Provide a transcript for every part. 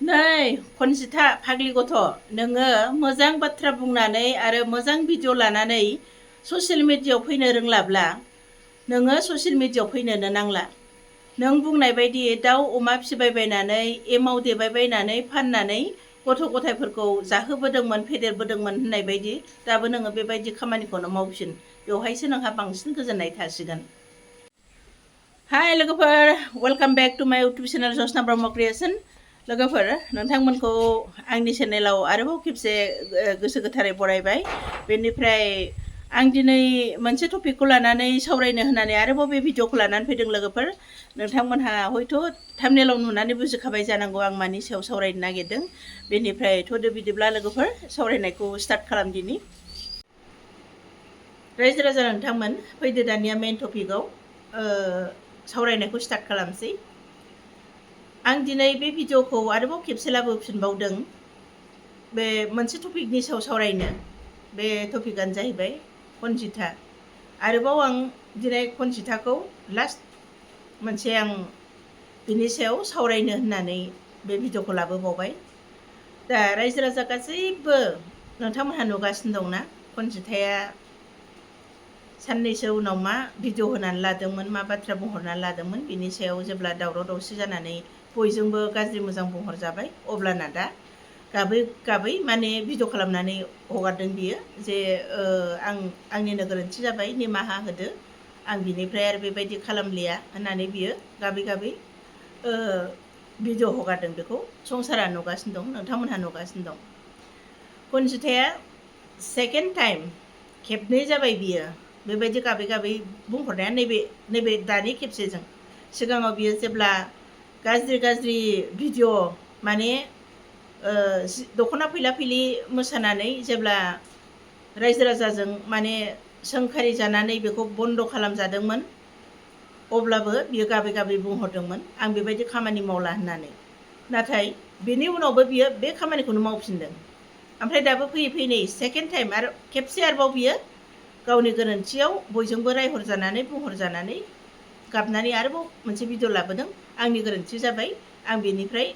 नै खनजिथा फाग्लि गथ' नोङो मोजां बाथ्रा बुंनानै आरो मोजां भिडिअ लानानै ससियेल मिडियायाव फैनो रोंलाब्ला नोङो ससियेल मिडियायाव फैनोनो नांला। नों बुंनाय बायदि दाउ अमा फिसिबायबायनानै एमाव देबायबायनानै फाननानै गथ' गथायफोरखौ जाहोबोदोंमोन फेदेरबोदोंमोन होननाय बायदि दाबो नोङो बेबायदि खामानिखौनो मावफिन। बेवहायसो नोंहा बांसिन गोजोननाय थासिगोन। हाय लोगोफोर, वेलकाम बेक टु माय इउटुब चेनेल जसना ब्रह्म क्रिएशन। लोगोफोर, नोंथांमोनखौ आंनि चेनेलाव आरोबाव खेबसे गोसो गोथारै बरायबाय। बेनिफ्राय आं दिनै मोनसे टपिकखौ लानानै सावरायनो होननानै आरोबाव बे भिडिअखौ लानानै फैदों। लोगोफोर, नोंथांमोनहा हयथ' थाम्बनेलाव नुनानै बुजिखाबाय जानांगौ आं मानि सायाव सावरायनो नागिरदों। बेनिफ्राय थ'दो बिदिब्ला लोगोफोर, सावरायनायखौ स्टार्ट खालामदिनि। रायजो राजा नोंथांमोन, फैदो दानिया मेइन टपिकआव सावरायनायखौ स्टार्ट खालामसै। आं दिनै बे भिडिअखौ आरोबाव खेबसे लाबोफिनबावदों बे मोनसे टपिकनि सायाव सावरायनो। बे टपिकआनो जाहैबाय खनजिथा। आरोबाव आं दिनै खनजिथाखौ लास्ट मोनसे आं बिनि सायाव सावरायनो होननानै बे भिडिअखौ लाबोबावबाय। दा रायजो राजा गासैबो नोंथांमोनहा नुगासिनो दंना खनजिथाया साननैसो उनाव मा भिडिअ होनानै लादोंमोन, मा बाथ्रा बुंहरनानै लादोंमोन, बिनि सायाव जेब्ला दावराव दावसि जानानै बयजोंबो गाज्रि मोजां बुंहरजाबाय, अब्लाना दा गाबै गाबै माने भिडिअ खालामनानै हगारदों बियो जे आंनिनो गोरोन्थि जाबाय, निमाहा होदो, आं बिनिफ्राय आरो बेबायदि खालामलिया होननानै बियो गाबै गाबै भिडिअ हगारदों। बेखौ संसारा नुगासिनो दं, नोंथांमोनहा नुगासिनो दं। खनजिथाया सेकेन्ड टाइम खेबनै जाबाय बियो बेबायदि गाबै गाबै बुंहरनाया। नैबे दानि खेबसेजों सिगाङाव बियो जेब्ला गाज्रि गाज्रि भिडिअ माने दख'ना फैला फैलि मोसानानै जेब्ला रायजो राजाजों माने सोंखारि जानानै बेखौ बन्द' खालामजादोंमोन, अब्लाबो बियो गाबै गाबै बुंहरदोंमोन आं बेबायदि खामानि मावला होननानै। नाथाय बेनि उनावबो बियो बे खामानिखौनो मावफिनदों। ओमफ्राय दाबो फैयै फैयै नै सेकेन्ड टाइम आरो खेबसे आरोबाव बियो गावनि गोरोन्थियाव बयजोंबो रायहरजानानै बुंहरजानानै गाबनानै आरोबाव मोनसे भिडिअ लाबोदों। आंनि गोरोन्थि जाबाय, आं बेनिफ्राय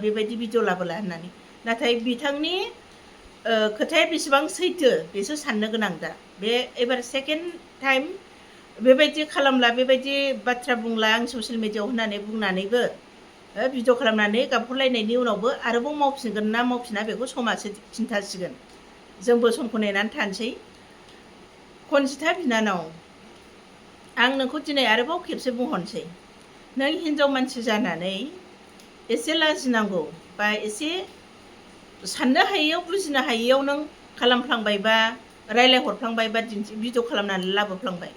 बेबायदि भिडिअ लाबोला होननानै। नाथाय बिथांनि खोथाया बेसेबां सैथो बेसो साननो गोनां। दा बे एबार सेकेन्ड टाइम बेबायदि खालामला, बेबायदि बाथ्रा बुंला आं ससियेल मिडियायाव होननानै बुंनानैबो भिडिअ खालामनानै गाबहरलायनायनि उनावबो आरोबाव मावफिनगोन ना मावफिना बेखौ समासो खिन्थासिगोन। जोंबो समखौ नेनानै थानोसै। खनजिथा बिनानाव, आं नोंखौ दिनै आरोबाव खेबसे बुंहरनोसै, नों हिनजाव मानसि जानानै एसे लाजिनांगौ बा एसे साननो हायैयाव बुजिनो हायैयाव नों खालामफ्लांबायबा, रायलायहरफ्लांबाय बा भिडिअ खालामनानै लाबोफ्लांबाय।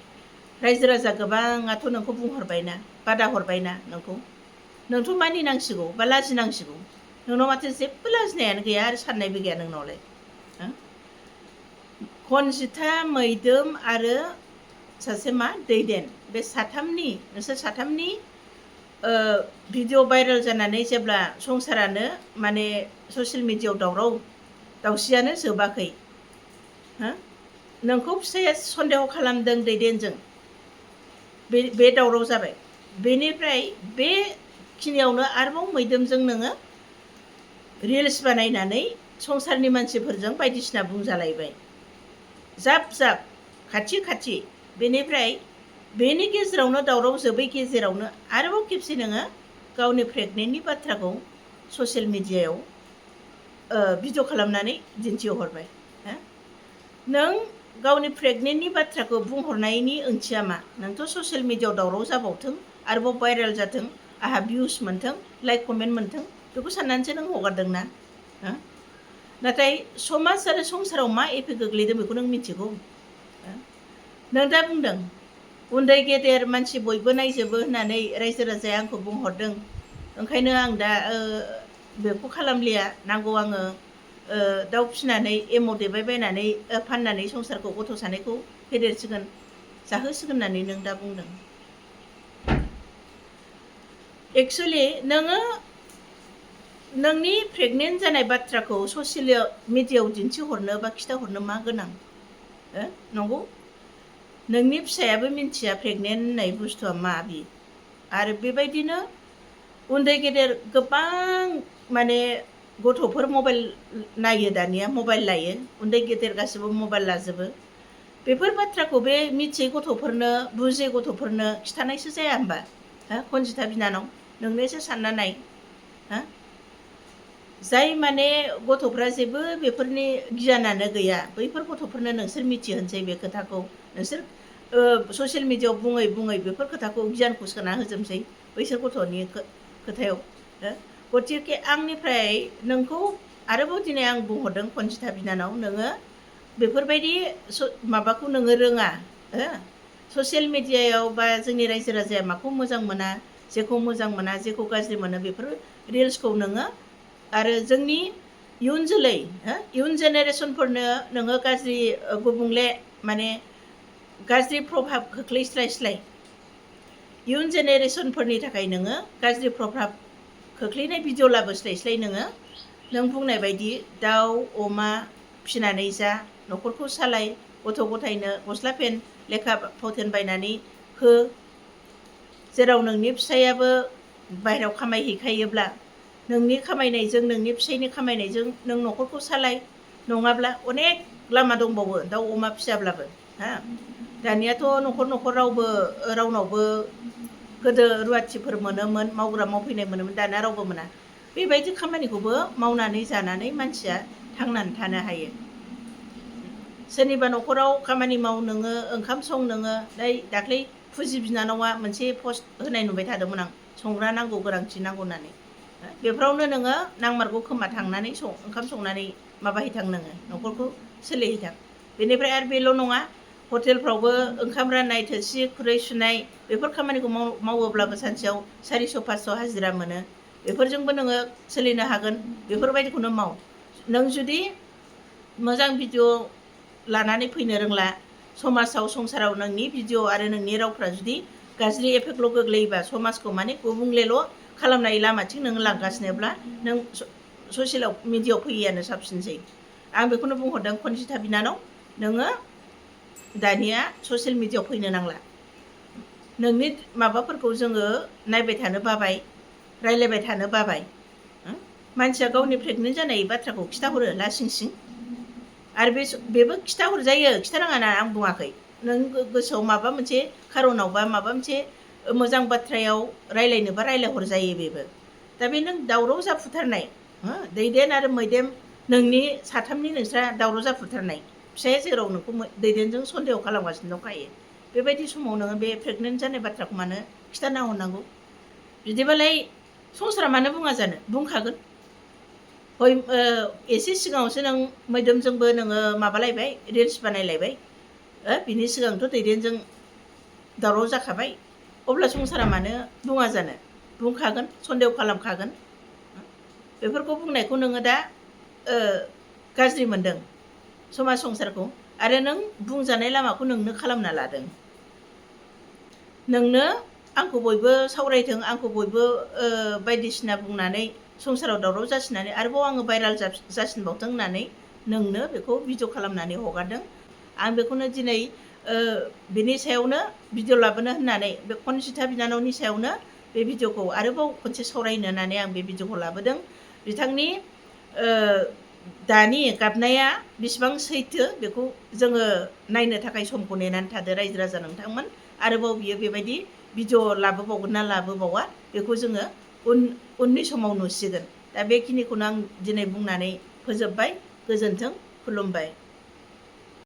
रायजो राजा गोबाङाथ' नोंखौ बुंहरबायना, बादा हरबायना, नोंथ' मानिनांसिगौ बा लाजिनांसिगौ। नोंनाव माथो जेबो लाजिनायानो गैया आरो साननायबो गैया नोंनावलाय। खनजिथा, मैदोम आरो सासे मा दैदेन, बे साथामनि नोंसोर साथामनि भिडिअ भाइरेल जानानै जेब्ला संसारानो माने ससियेल मिडियायाव दावराव दावसियानो जोबाखै, नोंखौ फिसाया सन्देह खालामदों दैदेनजों, बे दावराव जाबाय। बेनिफ्राय बेखिनियावनो आरोबाव मैदोमजों नोङो रिल्स बानायनानै संसारनि मानसिफोरजों बायदिसिना बुंजालायबाय, जाब जाब, खाथि खाथि। बेनिफ्राय बेनि गेजेरावनो दावराव जोबै गेजेरावनो आरोबाव खेबसे नोङो गावनि प्रेगनेन्टनि बाथ्राखौ ससियेल मिडियायाव भिडिअ खालामनानै दिन्थिहरबाय। नों गावनि प्रेगनेन्टनि बाथ्राखौ बुंहरनायनि ओंथिया मा? नोंथ' ससियेल मिडियायाव दावराव जाबावथों, आरोबाव भाइरेल जाथों, आंहा भिउस मोनथों, लाइक कमेन्ट मोनथों, बेखौ साननानैसो नों हगारदोंना। नाथाय समाज आरो संसाराव मा एफेक्ट गोग्लैदों बेखौ नों मिथिगौ। नों दा बुंदों उन्दै गेदेर मानसि बयबो नायजोबो होननानै रायजो राजाया आंखौ बुंहरदों, ओंखायनो आं दा बेखौ खालामलिया, नांगौ आङो दाउ फिसिनानै एमाव देबायबायनानै फाननानै संसारखौ गथ' सानैखौ फेदेरसिगोन, जाहोसिगोन होननानै नों दा बुंदों। एक्सुवेलि नोङो नोंनि प्रेगनेन्ट जानाय बाथ्राखौ ससियेल मिडियायाव दिन्थिहरनो बा खिथाहरनो मा गोनां? नंगौ, नोंनि फिसायाबो मिन्थिया प्रेगनेन्ट होननाय बुस्थुआ मा बि। आरो बेबायदिनो उन्दै गेदेर गोबां माने गथ'फोर मबाइल नायो दानिया मबाइल लायो उन्दै गेदेर गासिबो मबाइल लाजोबो बेफोर बाथ्राखौ बे मिथियै गथ'फोरनो बुजियै गथ'फोरनो खिथानायसो जाया होमबा खनजिथा बिनानाव नोंनो एसे सानना नाय जाय माने गथ'फ्रा जेबो बेफोरनि गियानानो गैया बैफोर गथ'फोरनो नोंसोर मिथिहोनोसै बे खोथाखौ नोंसोर ससियेल मिडियायाव बुङै बुङै बेफोर खोथाखौ गियानखौ सोना होजोबसै बैसोर गथ'नि खोथायाव गतिके आंनिफ्राय नोंखौ आरोबाव दिनै आं बुंहरदों खनजिथा बिनानाव नोङो बेफोरबायदि माबाखौ नोङो रोङा ससियेल मिडियायाव बा जोंनि रायजो राजाया माखौ मोजां मोना जेखौ मोजां मोना जेखौ गाज्रि मोनो बेफोर रिल्सखौ नोङो आरो जोंनि इयुन जोलै इयुन जेनेरेसनफोरनो नोङो गाज्रि गुबुंले माने गाज्रि प्रभाब खोख्लैस्लायस्लाय इयुन जेनेरेसनफोरनि थाखाय नोङो गाज्रि प्रभाब खोख्लैनाय भिडिअ लाबोस्लायस्लाय नों बुंनाय बायदि दाउ अमा फिनानै जा न'खरखौ सालाय गथ' गथायनो गस्ला पेन लेखा फावथेन बायनानै हो जेराव नोंनि फिसायाबो बाहेरायाव खामायहैखायोब्ला नोंनि खामायनायजों नोंनि फिसायनि खामायनायजों नों न'खरखौ सालाय नङाब्ला अनेक लामा दंबावो दाउ अमा फियाब्लाबो दानियाथ' न'खर न'खर रावनावबो गोदो रुवाथिफोर मोनोमोन मावग्रा मावफैनाय मोनोमोन दाना रावबो मोना बेबायदि खामानिखौबो मावनानै जानानै मानसिया थांनानै थानो हायो सोरनिबा न'खराव खामानि माव नोङो ओंखाम सं नोङो दाख्लै फुजि बिनानावा मोनसे पस्ट होनाय नुबाय थादोंमोन आं संग्रा नांगौ गोनांथि नांगौ होननानै बेफोरावनो नोङो नांमारगौ खोमा थांनानै ओंखाम संनानै माबाहैथां नोङो न'खरखौ सोलिहैथां बेनिफ्राय आरो बेल' नङा हटेलफ्रावबो ओंखाम राननाय थोरसि खुरै सुनाय बेफोर खामानिखौ मावोब्लाबो सानसेयाव 400-500 हाजिरा मोनो बेफोरजोंबो नोङो सोलिनो हागोन बेफोरबायदिखौनो माव नों जुदि मोजां भिडिअ लानानै फैनो रोंला समाजाव संसाराव नोंनि भिडिअ आरो नोंनि रावफ्रा जुदि गाज्रि एफेक्टल' गोग्लैयोबा समाजखौ माने गुबुंलेल' खालामनाय लामाथिं नोङो लांगासिनोब्ला नों ससियेल मिडियायाव फैयैयानो साबसिनसै आं बेखौनो बुंहरदों खनजिथा बिनानाव नोङो दानिया ससियेल मिडियायाव फैनो नांला नोंनि माबाफोरखौ जोङो नायबाय थानो बाबाय रायलायबाय थानो बाबाय मानसिया गावनि प्रेगनेन्ट जानाय बाथ्राखौ खिथाहरो लासिंसिं आरो बेबो खिथाहरजायो खिथानाङा आं बुङाखै नों गोसोआव माबा मोनसे खारनाव बा माबा मोनसे मोजां बाथ्रायाव रायलायनोबा रायलायहरजायो बेबो दा बे नों दावराव जाफुथारनाय दैदेन आरो मैदेम नोंनि साथामनि नोंस्रा दावराव जाफुथारनाय फिसाया जेराव नोंखौ दैदेनजों सन्देह खालामगासिनो दंखायो बेबायदि समाव नोङो बे प्रेगनेन्ट जानाय बाथ्राखौ मानो खिथाना हरनांगौ बिदिबालाय संसारा मानो बुङा जानो बुंखागोन हय एसे सिगाङावसो नों मैदोमजोंबो नोङो माबालायबाय रिल्स बानायलायबाय बिनि सिगांथ' दैदेनजों दावराव जाखाबाय अब्ला संसारा मानो बुङा जानो बुंखागोन सन्देह खालामखागोन बेफोरखौ बुंनायखौ नोङो दा गाज्रि मोनदों समाज संसारखौ आरो नों बुंजानाय लामाखौ नोंनो खालामना लादों नोंनो आंखौ बयबो सावरायथों आंखौ बयबो बायदिसिना बुंनानै संसाराव दावराव जासिनानै आरोबाव आङो भाइराल जासिनबावथों होननानै नोंनो बेखौ भिडिअ खालामनानै हगारदों आं बेखौनो दिनै बिनि सायावनो भिडिअ लाबोनो होननानै बे खनजिथा बिनानावनि सायावनो बे भिडिअखौ आरोबाव खनसे सावरायनो होननानै आं बे भिडिअखौ लाबोदों बिथांनि दानि गाबनाया बेसेबां सैथो बेखौ जोङो नायनो थाखाय समखौ नेनानै थादो रायजो राजा नोंथांमोन आरोबाव बियो बेबायदि भिडिअ लाबोबावगोन ना लाबोबावा बेखौ जोङो उननि समाव नुसिगोन दा बेखिनिखौनो आं दिनै बुंनानै फोजोबबाय गोजोन्थों खुलुमबाय।